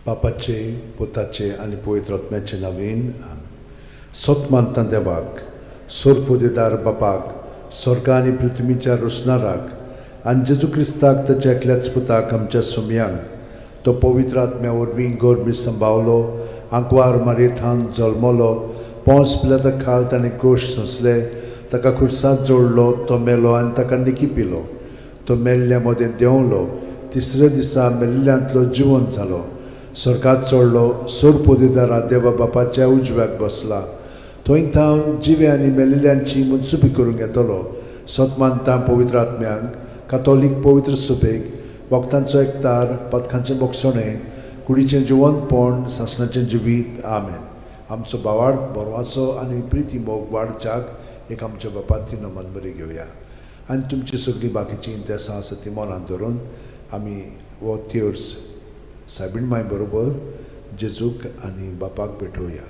बापाचे, पुताचे आनी पवित्र आत्म्याचे नवीन. सत मानता देवाक, सोरपोदेदार बापाक, स्वर्गा आनी पृथ्वीच्या रोसणाराक, आनी जेजू क्रिस्ताक, ताच्या एकल्याच पुताक, आमच्या सुमयांक, तो पवित्र आत्म्या वरवीं गर्भी संभावलो, आंकवार मारयेथान जल्मलो, पोंस पिलाता खाल ताणें कोश सोंसले, ताका खुर्सांत जोडलो, तो मेलो आनी ताका निकी पिलो, तो मेल्ल्या मदें देंवलो, तिसऱ्या दिसा मेल्ल्यांतलो जिवन जालो, स्वर्गात चडलो, सोरपोदेदारा देवा बापाच्या उजव्याक बसला, थंय थावन जिवे आनी मेलिल्ल्यांची मनसुबी करूंक येतलो. सत मानता पवित्र आत्म्यांक, कातोलीक पवित्र सुबेक, वखदांचो एकतार, पदकांचें बोगसणें, कुडीचें जिवनपण, सासणाचें जिवीत. आमेन. आमचो भावार्थ, बरवासो आनी प्रिती मोग वाडच्याक एक आमच्या बापाती नमन बरी घेवया आनी तुमची सगळीं बाकीचीं इंतेसां आसा ती मनांत धरून आमी हो तेर्स सायबीण माय बरोबर जेजूक आनी बापाक भेटोवया.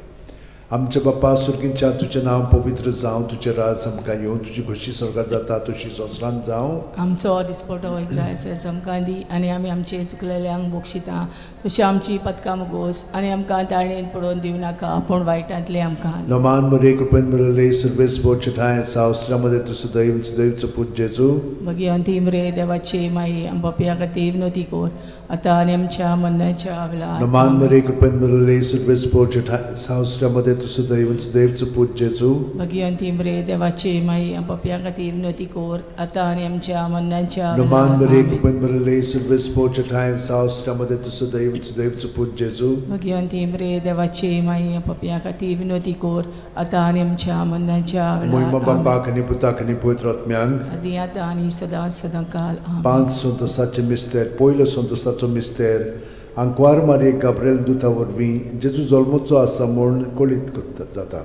आमच्या बापा सुर्गींच्या, तुजें नांव पवित्र जावं, तुजें राज आमकां येवं, तुजी खोशी स्वर्गार जाता तशी संवसारांत जावं. आमचो दिसपटो ग्रास आमकां दी आनी आमी आमचे चुकलेल्यांक बक्षिता तशी आमची पदकां मुगोस आनी आमकां ताळणेन पडोवन दिवं नाका, पूण वायटांतलें आमकां. नमान मरे, कृपेन भरले, सर्वेस्पोर ठांय सावस्त्रामध्ये तूं सदैव सदैवचो पूत जेजू. भगिवंती मरे देवाची माई, आम पापया खातीर विनवती कर, आतां आनी आमच्या मरणाच्या वेळार. नमान मरे, कृपेन भरले, सर्वेस्पोर ठांय सावस्त्रामध्ये तूं सदैव सदैवचो पूत जेजू. भगिवंती मरे देवाची माई, आम पापया खातीर विनवती कर, आतां आनी आमच्या मरणाच्या नमान वेळार. मरे, आमेन. कृपेन भरले, सर्वेस्पोर ठांय सावस्त्रामध्ये तूं सदैव सदैवचो पूत जेजू. भगिवंती मरे देवाची माई, आम पापया खातीर विनवती कर, आतां आनी आमच्या मरणाच्या मोहिमा वेळार. आमेन. बापाक आनी पुताक आनी पवित्र आत्म्यांक. आदी आतां आनी सदां सदां काल. आमेन. पांच संतोसाचे मिस्तेर. पयलो संतोसाचो मिस्तेर, आंकवार मारयेक गाब्रेल दुता वरवीं जेजू जल्मचो आसा म्हूण कळीत करता जाता.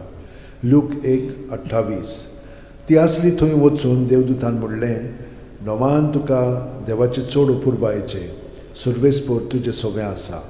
लूक 1:28. ती आसली थंय वचून देवदूतान म्हणलें, नवान तुका देवाचें चड अपुरबायेचें, सर्वेस्पोर तुजें सगळें आसा.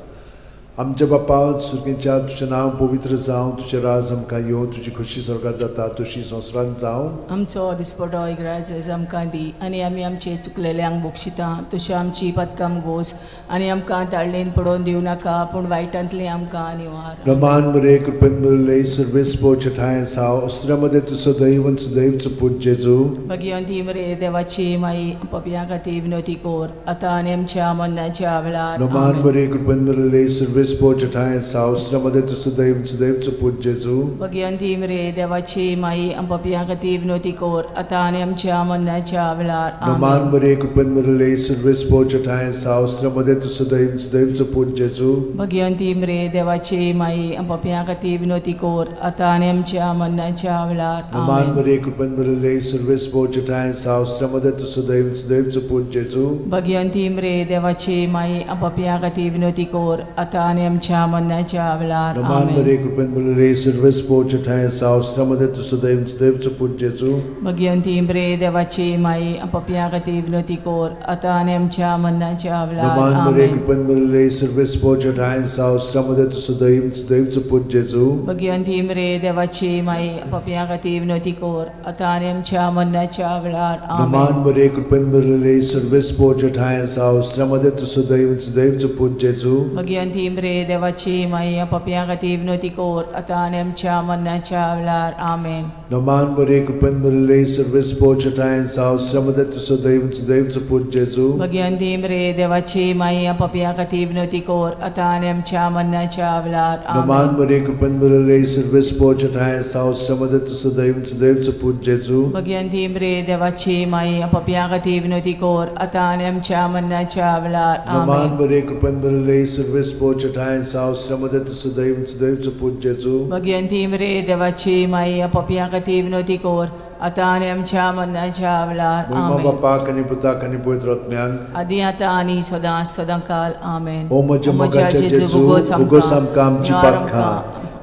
आमच्या बापा सुर्गेच्या, तुजें नांव पवित्र जावं, तुजें राज आमकां येवं, तुजी खोशी स्वर्गार जाता तशी संवसारांत जावं. आमचो दिसपटो इग्राज आमकां दी आनी आमी आमचे चुकलेल्यांक बक्षिता तश्यो आमची पदकां गोस आनी आमकां ताळणेन पडोवन दिवं नाका, पूण वायटांतलें आमकां निवार. रमान मरे, कृपेन भरले, सर्वेस्पोर ठांय साव अस्त्रामध्ये तूं सदैव सदैवचो पूत जेजू. भगिवंती मरे देवाची माई, पपया खातीर विनवती कर, आतां आनी आमच्या मरणाच्या वेळार. रमान आमेन. मरे, कृपेन भरले, सर्वेस्पोर ठांय साव अस्त्रामध्ये तूं सदैव सदैवचो पूत जेजू. भगिवंती मरे देवाची माई, पपया खातीर विनवती कर, आतां आनी आमच्या मरणाच्या वेळार. रमान आमेन. मरे, कृपेन भरले, सर्वेस्पोर ठांय साव अस्त्रामध्ये तूं सदैव सदैवचो पूत जेजू. भगिवंती मरे देवाची माई, पपया खातीर विनवती कर, आतां आनी आमच्या मरणाच्या वेळार. रमान आमेन. मरे, कृपेन भरले, सर्वेस्पोर ठांय साव अस्त्रामध्ये तूं सदैव सदैवचो पूत जेजू. भगिवंती मरे देवाची माई, पपया खातीर विनवती कर, आतां आनी आमच्या मरणाच्या वेळार. रमान आमेन. मरे, कृपेन भरले, सर्वेस्पोर ठांय साव अस्त्रामध्ये तूं सदैव सदैवचो पूत जेजू. भगिवंती मरे देवाची माई, पपया खातीर विनवती कर, आतां आनी आमच्या मरणाच्या वेळार. रमान मरे, आमेन. कृपेन भरले, सर्वेस्पोर ठांय साव अस्त्रामध्ये तूं सदैव सदैवचो पूत जेजू. भगिवंती मरे देवाची माई, पपया खातीर विनवती कर, आतां आनी आमच्या मरणाच्या वेळार. रमान आमेन. मरे, कृपेन भरले, सर्वेस्पोर ठांय साव अस्त्रामध्ये तूं सदैव सदैवचो पूत जेजू. भगिवंती मरे देवाची माई, पपया खातीर विनवती कर, आतां आनी आमच्या मरणाच्या वेळार. आमेन. रमान मरे, कृपेन भरले, सर्वेस्पोर ठांय साव अस्त्रामध्ये तूं सदैव सदैवचो पूत जेजू. भगिवंती मरे देवाची माई, पपया खातीर विनवती कर, आतां आनी आमच्या मरणाच्या वेळार. रमान आमेन. मरे, कृपेन भरले, सर्वेस्पोर ठांय साव अस्त्रामध्ये तूं सदैव सदैवचो पूत जेजू. भगिवंती मरे देवाची माई, पपया खातीर विनवती कर, आतां आनी आमच्या मरणाच्या वेळार. रमान आमेन. मरे, कृपेन भरले, सर्वेस्पोर ठांय साव अस्त्रामध्ये तूं सदैव सदैवचो पूत जेजू. भगिवंती मरे देवाची माई, पपया खातीर विनवती कर, आतां आनी आमच्या मरणाच्या वेळार. महिमा आमेन. बापाक आनी पुताक आनी पवित्र आत्म्याक. आदी आतां आनी सदां सदां काल. आमेन. ओ म्हज्या मोगाच्या जेजू, उगोस आमकां आमची पातकां,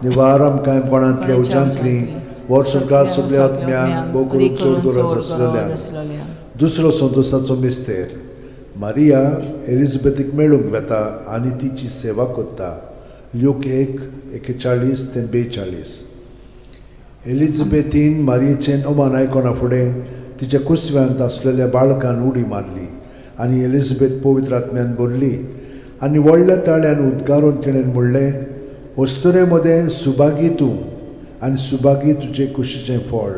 निवार आमकां कोणांतल्या उज्यांतली, वर संवसार सगल्या आत्म्यांक, भोव करून चड गरज आसलेल्या. दुसरो संतोसाचो मिस्तेर, मारिया एलिझाबेथीक मेळूंक वेता आनी तिची सेवा करता. ल्यूक 1:41 ते 42. एलिझाबेथीन मारियेचें अमान आयकना फुडें तिच्या कुसव्यांत आसलेल्या बाळकान उडी मारली आनी एलिझाबेथ पवित्र आत्म्यान भरली. आनी व्हडल्या ताळ्यान उद्गारून तिणें म्हणलें, अस्तुरे मदें सुभागी तूं आनी सुभागी तुजे कुशीचें फळ.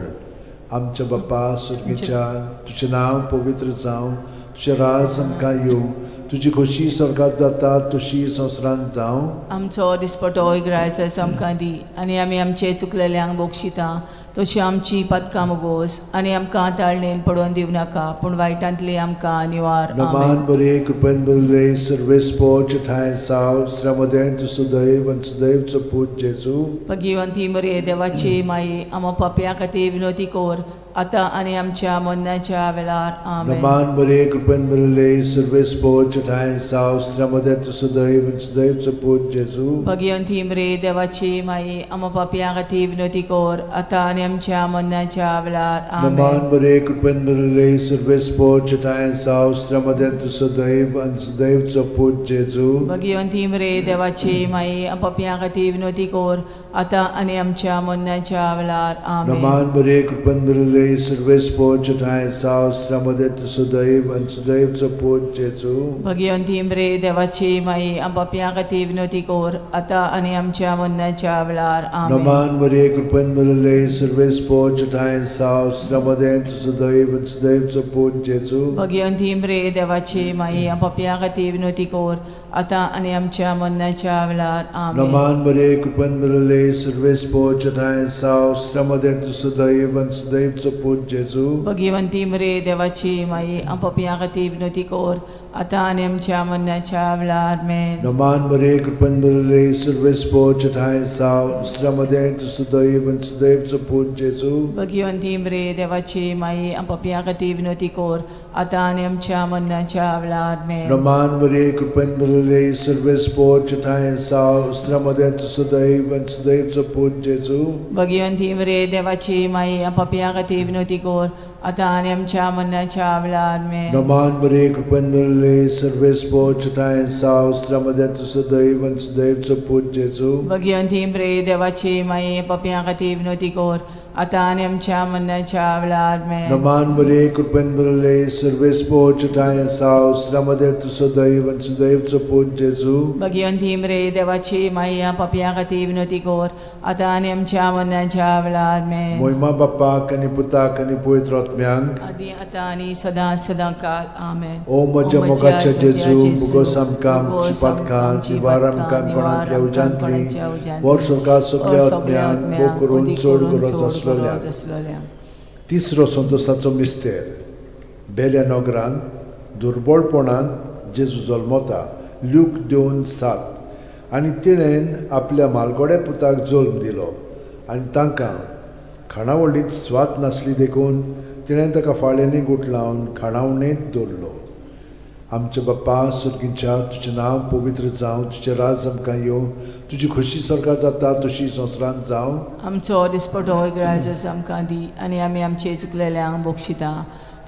आमच्या बापा सुर्गीच्या, तुजें नांव पवित्र जावं, तुजें राज आमकां येवं, तुजी खोशी स्वर्गात जाता तशी संवसारांत जावं. आमचो दिसपटो इगरायचो आमकां दी आनी आमी आमचे चुकलेल्यांक बक्षिता तशी आमची पातकां मोगोस आनी आमकां ताळणेन पडोवन दिवं नाका पूण वायटांतली आमकां निवार. आमेन. नमान बरे कृपेन बरले सर्वेस्पोच ठांय साव श्रमदें तूं सुदैव आनी सुदैवचो पूत जेजू. भगिवंती मरे देवाची माई, आमा पापया खातीर विनोती कर आतां आनी आमच्या मरणाच्या वेळार. आमेन. नमान बरे कृपेन बरले सर्वेस्पोच ठांय साव श्रमदें तूं सुदैव आनी सुदैवचो पूत जेजू. भगिवंती मरे देवाची माई, आमा पापया खातीर विनोती कर आतां आनी आमच्या मरणाच्या वेळार. आमेन. नमान बरे कृपेन बरले सर्वेस्पोच ठांय साव श्रमदें तूं सुदैव आनी सुदैवचो पूत जेजू. भगिवंती मरे देवाची माई, पापया खातीर विनोती कर आतां आनी आमच्या मरणाच्या वेळार. आमेन. नमान बरे कृपेन बरले सर्वेस्पोच ठांय साव श्रमदें तूं सुदैव आनी सुदैवचो पूत जेजू. भगिवंती मरे देवाची माई, पापया खातीर विनोती कर आतां आनी आमच्या मरणाच्या वेळार. आमेन. नमान मरिये कृपेन भरिल्ले सर्वेस्पोच ठांय साव श्रमदें तुझं सुदैव आनी सुदैवचो पूत जेजू. भगिवंती मरे देवाची माई, पापया खातीर विनोती कर आतां आनी आमच्या मरणाच्या वेळार. आमेन. नमान मरिये कृपेन भरिल्ले सर्वेस्पोच ठांय साव श्रमदें तुझं सुदैव आनी सुदैवचो पूत जेजू. भगिवंती मरे देवाची माई, पापया खातीर विनोती कर आतां आनी आमच्या मरणाच्या वेळार. आमेन. नमान मरिये कृपेन भरिल्ले सर्वेस्पोच ठांय साव श्रमदें तुझं सुदैव आनी सुदैवचो पूत जेजू. भगिवंती मरे देवाची माई, पापया खातीर विनोती कर आतां आनी आमच्या मरणाच्या वेळार. आमेन. नमान मरिये कृपेन भरिल्ले सर्वेस्पोच ठांय साव श्रमदें तुझं सुदैव आनी सुदैवचो पूत जेजू. भगिवंती मरे देवाची माई, पापया खातीर विनोती कर आतां आनी आमच्या मरणाच्या वेळार. आमेन. नमान मरिये कृपेन भरिल्ले सर्वेस्पोच ठांय साव श्रमदें तुझं सुदैव आनी सुदैवचो पूत जेजू. भगिवंती मरे देवाची माई, पापया खातीर विनोती कर आतां आनी आमच्या मरणाच्या वेळार. आमेन. नमान मरिये कृपेन भरिल्ले सर्वेस्पोच ठांय साव श्रमदें तुझं सुदैव आनी सुदैवचो पूत जेजू. भगिवंती मरे देवाची माई, पापया खातीर विनोती कर आतां आनी आमच्या मरणाच्या वेळार. आमेन. मोहिमा बाप्पाक आनी पुताक आनी पवित्र आत्म्यांक, आदी आतां आनी सदां सदां काल. आमेन. ओ म्हज्या मोगाच्या जेजू, मुगोस आमकां आमची पातकां निवार आमकां कोणांतल्या उज्यांतली वर सरकार सगल्या आत्म्यांक भोग करून चड गरज आसलेल्या. तिसरो संतोसाचो मिस्तेर. बेल्या नगरांत दुर्बळपणान जेजू जल्मता. ल्यूक 2:7. आनी तिणेन आपल्या मालगोड्या पुताक जल्म दिलो आनी तांकां खाणावळींत स्वाद नासली देखून तिणें ताका फाळ्यांनी गुठलावन खाणावणेंत दवरलो. आमच्या बाप्पा सुर्गींच्या, तुजें नांव पवित्र जावं, तुजें राज आमकां येवं, तुजी खोशी स्वर्गात जाता तशी संवसारांत जावं. आमचो दिसपटो इगराजच आमकां दी आनी आमी आमचे चुकलेल्यांक बक्षिता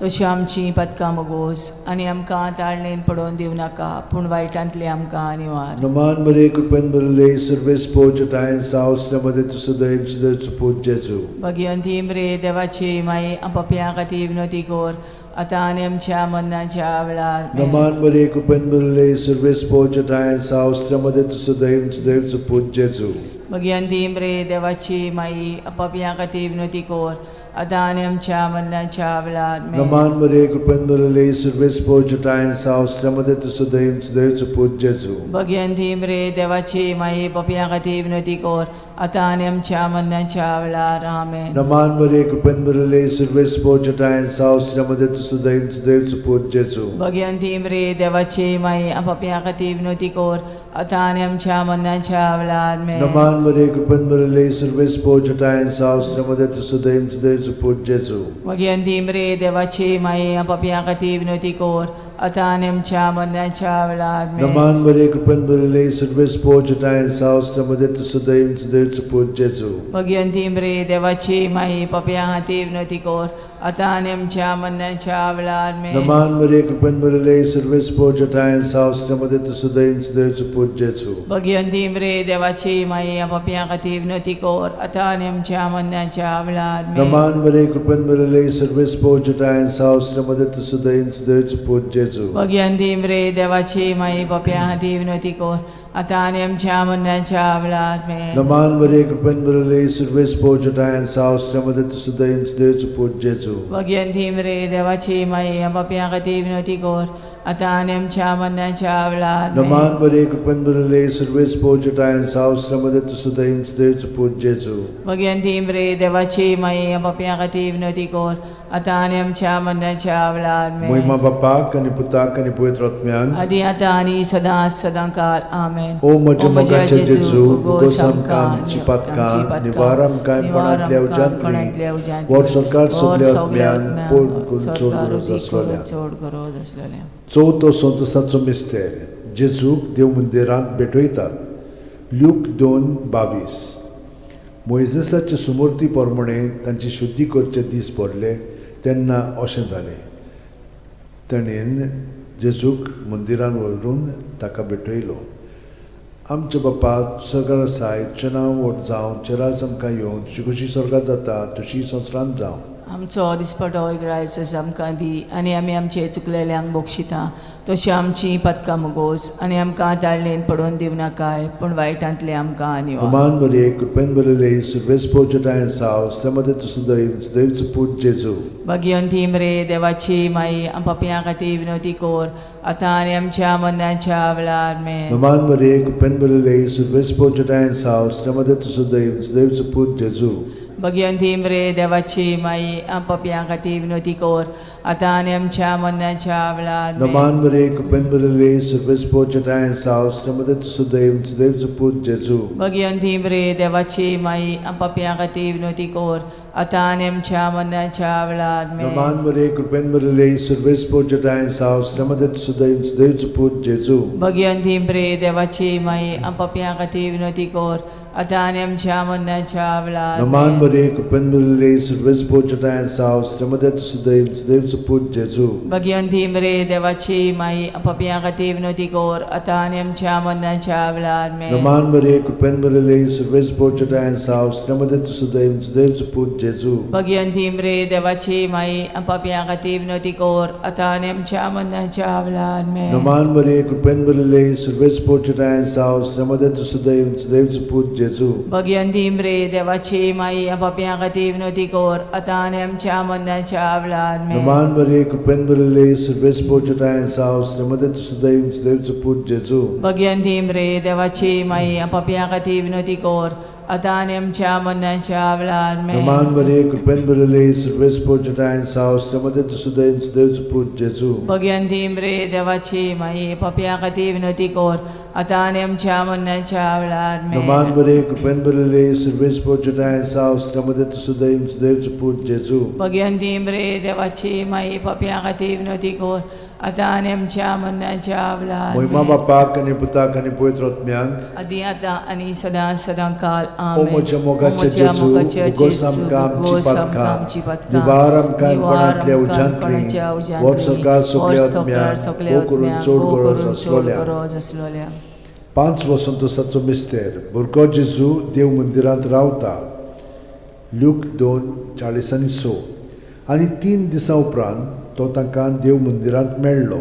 तशी आमची पदकां मोगोस आनी आमकां ताळणेन पडोवन दिवं नाका पूण वायटांतली आमकां निवार. नमान मरे कृपेन भरिल्ले सर्वेस्पोज ठांय सावसल्यामध्ये तूं सदैव सदैव पूत जेजू. भगिवंती मरे देवाची माई, पापयां खातीर विनोती कर आतां आनी आमच्या मरणाच्या वेळार. आमेन. नमान मरे कृपेन भरिल्ले सर्वेस्पोज ठांय सावसल्यामध्ये तूं सदैव सदैव पूत जेजू. भगिवंती मरे देवाची माई, पापयां खातीर विनोती कर आतां आनी आमच्या मरणाच्या वेळार. आमेन. नमान मरे कृपेन भरिल्ले सर्वेस्पोज ठांय सावसल्यामध्ये तूं सदैव सदैव पूत जेजू. भगिवंती मरे देवाची माई, पापयां खातीर विनोती कर आतां आनी आमच्या मरणाच्या वेळार. आमेन. नमान मरे कृपेन भरिल्ले सर्वेस्पोज ठांय सावसल्यामध्ये तूं सदैव सदैव पूत जेजू. भगिवंती मरे देवाची माई, पापयां खातीर विनोती कर आतां आनी आमच्या मरणाच्या वेळार. आमेन. नमान मरे कृपेन भरिल्ले सर्वेस्पोज ठांय सावसल्यामध्ये तूं सदैव सदैव पूत जेजू. भगिवंती मरे देवाची माई, पापयां खातीर विनोती कर आतां आनी आमच्या मरणाच्या वेळार. आमेन. नमान मरे कृपेन भरिल्ले सर्वेस्पोज ठांय सावसल्यामध्ये तूं सदैव सदैव पूत जेजू. भगिवंती मरे देवाची माई, पापयां खातीर विनोती कर आतां आनी आमच्या मरणाच्या वेळार आमेन. नमान मरिये, कृपेन भरिल्ले, सर्वेस्पोर जटायन साव, श्रीमते तुसुदयन सुदैवचो पूत जेजू. भगिवंती मरे देवाची माई, पापयां खातीर विनवती कर आतां आनी आमच्या मरणाच्या वेळार आमेन. नमान मरिये, कृपेन भरिल्ले, सर्वेस्पोर जटायन साव, श्रीमते तुसुदयन सुदैवचो पूत जेजू. भगिवंती मरे देवाची माई, पापयां खातीर विनवती कर आतां आनी आमच्या मरणाच्या वेळार आमेन. नमान मरिये, कृपेन भरिल्ले, सर्वेस्पोर जटायन साव, श्रीमते तुसुदयन सुदैवचो पूत जेजू. भगिवंती मरे देवाची माई, पापयां खातीर विनवती कर आतां आनी आमच्या मरणाच्या वेळार आमेन. नमान मरिये, कृपेन भरिल्ले, सर्वेस्पोर जटायन साव, श्रीमते तुसुदयन सुदैवचो पूत जेजू. भगिवंती मरे देवाची माई, पापयां खातीर विनवती कर आतां आनी आमच्या मरणाच्या वेळार आमेन. मोहिमा बापाक आनी पुताक आनी पवित्र आत्म्यान, आदी आतां आनी सदां सदां काल आमेन. ओ म्हज्या मोगाचे जेजू, उगोस आमकां आमची पातकां, निवार आमकां कोणांतल्या उज्यांतली, वर सरकार सगल्या आत्म्यान पोट करून चड गरज आसलेल्या. चड गरज आसलेल्या. चवथो संतोसाचो मिस्तेर, जेजूक देव मंदिरांत भेटयतात. ल्यूक 2:22. मोयजेसाचे सुमूर्ती प्रमाणे तांची शुद्धी करचे दीस पडले तेन्ना अशें जालें, ताणें जेजूक मंदिरान व्हरून ताका भेटयलो. आमच्या बापा सरकार आसाय, तुजें नांव व्हड जावं, तुजें राज आमकां येवं, तुजी कशी सरकार जाता तशी संवसारांत जावं. आमचो दिसपटो ग्रायस आमकां दी आनी आमी आमचे चुकलेल्यांक बक्षिता तशी आमची पदकां मुगोस आनी आमकां ताळणेन पडोवन दिवं नाकाय, पूण वायटांतले आमकां निवार. नमान मरिये, कृपेन भरिल्ले, सर्वेस्पोर जटायन साव, श्रीमते तुसुदैव सुदैवचो पूत जेजू. भगिवंती मरे देवाची माई, पापयां खातीर विनवती कर आतां आनी आमच्या मरणाच्या वेळार आमेन. नमान मरिये, कृपेन भरिल्ले, सर्वेस्पोर जटायन साव, श्रीमते तुसुदैव सुदैवचो पूत जेजू. भगिवंती मरे देवाची माई, पापयां खातीर विनवती कर आतां आनी आमच्या मरणाच्या वेळार आमेन. नमान मरिये, कृपेन भरिल्ले, सर्वेस्पोर जटायन साव, श्रीमते तुसुदैव सुदैवचो पूत जेजू. भगिवंती मरे देवाची माई, पापयां खातीर विनवती कर आतां आनी आमच्या मरणाच्या वेळार आमेन. नमान मरिये, कृपेन भरिल्ले, सर्वेस्पोर जटायन साव, श्रीमते तुसुदैव सुदैवचो पूत जेजू. भगिवंती मरे देवाची माई, पापयां खातीर विनवती कर आतां आनी आमच्या मरणाच्या वेळार नमान आमेन. मरिये, कृपेन भरिल्ले, सर्वेस्पोर जटायन साव, श्रीमते तुसुदैव सुदैवचो पूत जेजू. भगिवंती मरे देवाची माई, पापयां खातीर विनवती कर आतां आनी आमच्या मरणाच्या वेळार आमेन. नमान मरिये, कृपेन भरिल्ले, सर्वेस्पोर जटायन साव, श्रीमते तुसुदैव सुदैवचो पूत जेजू. भगिवंती मरे देवाची माई, पापयां खातीर विनवती कर आतां आनी आमच्या मरणाच्या वेळार आमेन. नमान मरिये, कृपेन भरिल्ले, सर्वेस्पोर जटायन साव, श्रीमते तुसुदैव सुदैवचो पूत जेजू. भगिवंती मरे देवाची माई, पापयां खातीर विनवती कर आतां आनी आमच्या मरणाच्या वेळार आमेन. नमान मरिये, कृपेन भरिल्ले, सर्वेस्पोर जटायन साव, श्रीमते तुसुदैव सुदैवचो पूत जेजू. भगिवंती मरे देवाची माई, पापयां खातीर विनवती कर आतां आनी आमच्या मरणाच्या वेळार आमेन. नमान मरिये, कृपेन भरिल्ले, सर्वेस्पोर जटायन साव, श्रीमते तुसुदैव सुदैवचो पूत जेजू. भगिवंती मरे देवाची माई, पापयां खातीर विनवती कर आतां आनी आमच्या मरणाच्या वेळार आमेन. नमान मरिये, कृपेन भरिल्ले, सर्वेस्पोर जटायन साव, श्रीमते तुसुदैव सुदैवचो पूत जेजू. भगिवंती मरे देवाची माई, पापयां खातीर विनवती कर आतां आनी आमच्या मरणाच्या वेळार मोहिमा आमेन. बापाक आनी पुताक आनी पवित्र आत्म्याक, आदी आतां आनी सदां सदां काल ओ आमेन. म्हज्या मोगाचे ओ म्हज्या जेजू, मोगाचे उगोस जेजू, आमकां आमची उगोस आमकां पातकां, आमची पातकां, निवार आमकां निवार कोणांतल्या आमकां उज्यांतली, कोणाच्या उज्यांतली, वर सरकार वर सगल्या सरकार आत्म्याक, सगल्या भोव करून आत्म्याक, चड भोव गरज करून चड आसलोल्या. गरज आसलोल्या. 5 वसंतोसाचो मिस्तेर, भुरगो जेजू देव मंदिरांत रावता. ल्यूक 2:46. आनी 3 दिसां उपरांत तो तांकां देव मंदिरांत मेळ्ळो.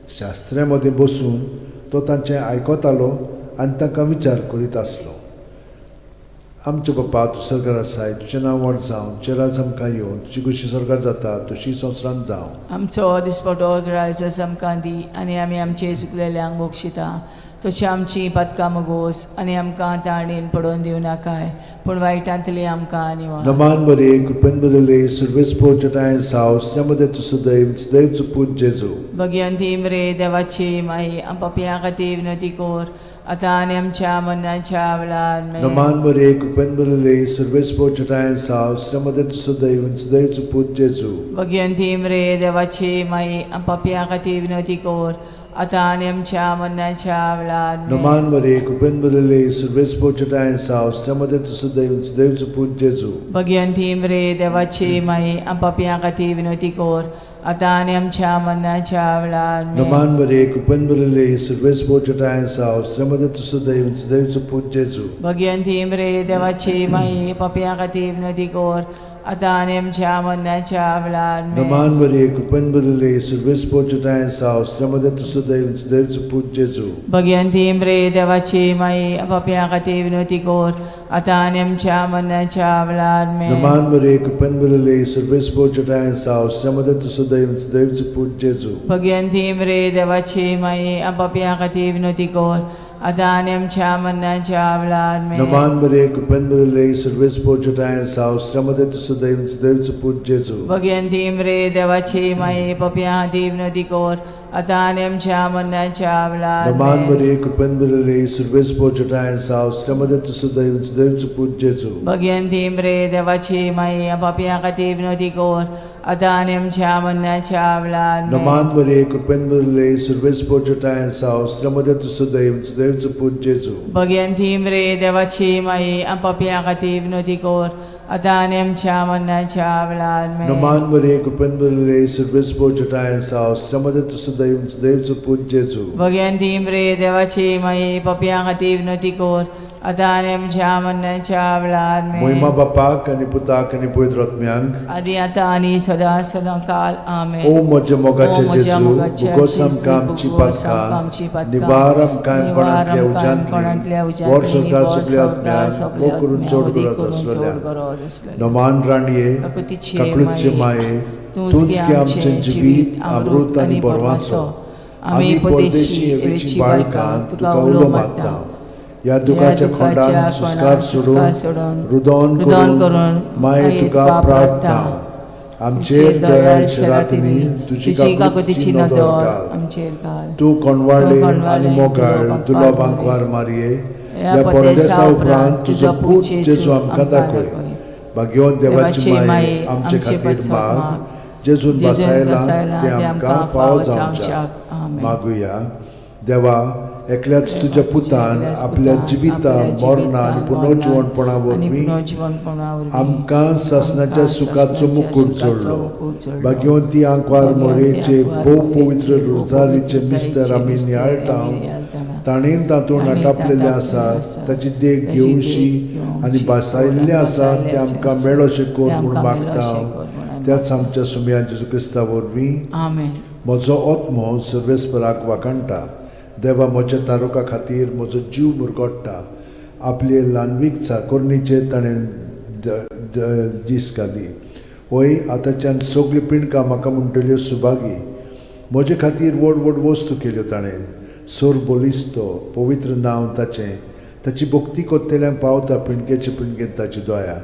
शास्त्र्यां मदें बसून तो तांचें आयकतालो आनी तांकां विचार करीत आसलो. आमच्या बापा, तूं सरकार आसाय, तुजें नांव व्हड जावं, तुजें राज आमकां येवं, तुजी कशी सरकार जाता तशी संवसारांत जावं. आमचो दिसपटो ग्रायस आमकां दी आनी आमी आमचे चुकलेल्यांक बक्षिता तशी आमची पातकां मुगोस आनी आमकां ताणेन पडोवन दिवं नाकाय, पूण वायटांतली आमकां निवार. नमान मरिये, कृपेन भरिल्ले, सर्वेस्पोर जटायन साव, श्रीमते तुसुदैव सुदैवचो पूत जेजू. भगिवंती मरे देवाची माई, पापयां खातीर विनवती कर आतां आनी आमच्या मरणाच्या वेळार आमेन. नमान मरिये, कृपेन भरिल्ले, सर्वेस्पोर जटायन साव, श्रीमते तुसुदैव सुदैवचो पूत जेजू. भगिवंती मरे देवाची माई, पापयां खातीर विनवती कर आतां आनी आमच्या मरणाच्या वेळार आमेन. नमान मरे कृपेन भरिल्ले सुर्वेस पोचटाय साव श्रमदे तुसु देव देवचो पूत जेजू. भगवंती मरे देवाची माई आपापया खातीर विनवती कर आतां आनी आमच्या मरणाच्या वेळार आमेन. नमान मरे कृपेन भरिल्ले सुर्वेस पोचटाय साव श्रमदे तुसु देव देवचो पूत जेजू. भगवंती मरे देवाची माई पापया खातीर विनवती कर आतां आनी आमच्या मरणाच्या वेळार आमेन. नमान मरे कृपेन भरिल्ले सुर्वेस पोचटाय साव श्रमदे तुसु देव देवचो पूत जेजू. भगवंती मरे देवाची माई पापया खातीर विनवती कर आतां आनी आमच्या मरणाच्या वेळार आमेन. नमान मरे कृपेन भरिल्ले सुर्वेस पोचटाय साव श्रमदे तुसु देव देवचो पूत जेजू. भगवंती मरे देवाची माई पापया खातीर विनवती कर आतां आनी आमच्या मरणाच्या वेळार आमेन. नमान मरे कृपेन भरिल्ले सुर्वेस पोचटाय साव श्रमदे तुसु देव देवचो पूत जेजू. भगवंती मरे देवाची माई पापया खातीर विनवती कर आतां आनी आमच्या मरणाच्या वेळार नमान आमेन. मरे कृपेन भरिल्ले सुर्वेस पोचटाय साव श्रमदे तुसु देव देवचो पूत जेजू. भगवंती मरे देवाची माई पापया खातीर विनवती कर आतां आनी आमच्या मरणाच्या वेळार आमेन. नमान मरे कृपेन भरिल्ले सुर्वेस पोचटाय साव श्रमदे तुसु देव देवचो पूत जेजू. भगवंती मरे देवाची माई पापया खातीर विनवती कर आतां आनी आमच्या मरणाच्या वेळार आमेन. नमान मरे कृपेन भरिल्ले सुर्वेस पोचटाय साव श्रमदे तुसु देव देवचो पूत जेजू. भगवंती मरे देवाची माई पापया खातीर विनवती कर आतां आनी आमच्या मरणाच्या वेळार आमेन. मोहिमा बापाक आनी पुताक आनी पवित्र आत्म्यांक आदी आतां आनी सदां सदां काल आमेन. ओ म्हज्या मोगाचे ओ म्हज्या जेजू मोगाचे भुगोस जेजू, आमकां आमची भुगोस आमकां आमची पातकां पातकां, निवार आमकां कोणांतल्या कोणांतल्या उज्यांतली उज्यांतली, वर संवसार वर सगल्या संवसार आत्म्यांक सगल्या मोग करून आत्म्यांक, चड मोग गरज करून चड आसलेल्या गरज आसलेल्या. नमान राणये काकुतीचे काकळूतचे माये तूंच की आमचें जिवीत अमृत आनी बरवासो. आमी परदेशी हेवेची बाळकां तुका उलो मारता. ह्या दुखाच्या खोंडान सुस्कार सोडून रुदोन करून माये तुका प्रार्थना. आमचेर दयाळ शरातिनी तुजी काकुतीची नदर घाल. आमचेर घाल. तूं कोणवाळे आनी मोगाळ दुलो बांकवार मारये ह्या परदेसा उपरांत तुजो पूत जेजू आमकां दाखय. भाग्यवंत देवाची माये आमचे खातीर माग जेजून बसायला ते आमकां फावो जावच्याक. आमेन. मागुया. देवा एकल्याच तुज्या पुतान आपल्या जिविता मरणा आनी पुनर्जिवणपणा वरवीं आमकां सासणाच्या सुखाचो मुकूट जोडलो. भाग्यवंती आंकवार मोरेचे भोव पवित्र रोजारीचे मिस्तर आमी नियाळटा. ताणें तातूंत आटापलेलें आसा ताची देख घेवशी आनी भासायल्लें आसा तें आमकां मेळोशें कर म्हूण मागता त्याच आमच्या सुमया जेजू क्रिस्ता वरवीं. आमेन. म्हजो आत्मो सर्वेस्पराक वाखाणटा. देवा म्हज्या तारुका खातीर म्हजो जीव मुरगोट्टा. आपले ल्हानवीक चाकोरणीचेर ताणें दीस घाली. वय आतांच्यान सगळीं पिंडकां म्हाका म्हणटल्यो सुभागी. म्हजे खातीर व्हड व्हड वस्तू केल्यो ताणें. सोर बलिस्तो पवित्र नांव ताचें. ताची भक्ती कोत्तेल्यांक पावता पिंडकेचे पिंडकेन ताची दया.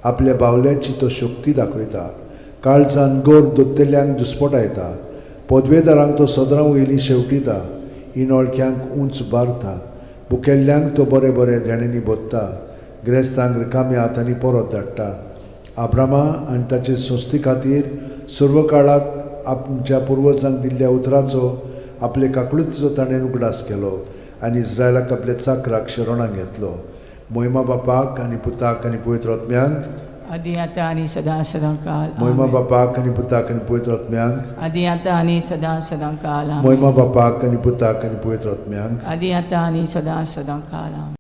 आपल्या बावल्याची तो शक्ती दाखयता. काळजान गोर दोत्तेल्यांक दुस्पटायता. पदवेदारांक तो सदरां वयली शेवटिता. इनोळख्यांक उंच बारता. बुकेल्ल्यांक तो बरें बरें देण्यांनी भोत्ता. ग्रेस्तांक रिकाम्या हातांनी परत धाडटा. आब्रामा आनी ताचे संस्थे खातीर सर्व काळाक आमच्या पुर्वजांक दिल्ल्या उतराचो आपले काकळुतीचो ताणें उगडास केलो आनी इस्रायलाक आपल्या चाकराक शरणाक घेतलो. मोहिमा बापाक आनी पुताक आनी पवित्र आत्म्यांक. आदी आतां आनी सदां सदां काल मोहिमा आमेन. बापाक आनी पुताक आनी पवित्र आत्म्यांक. आदी आतां आनी सदां सदां काल आमेन. मोहिमा बापाक आनी पुताक आनी पवित्र आत्म्यांक. आदी आतां आनी सदां सदां काल आमेन.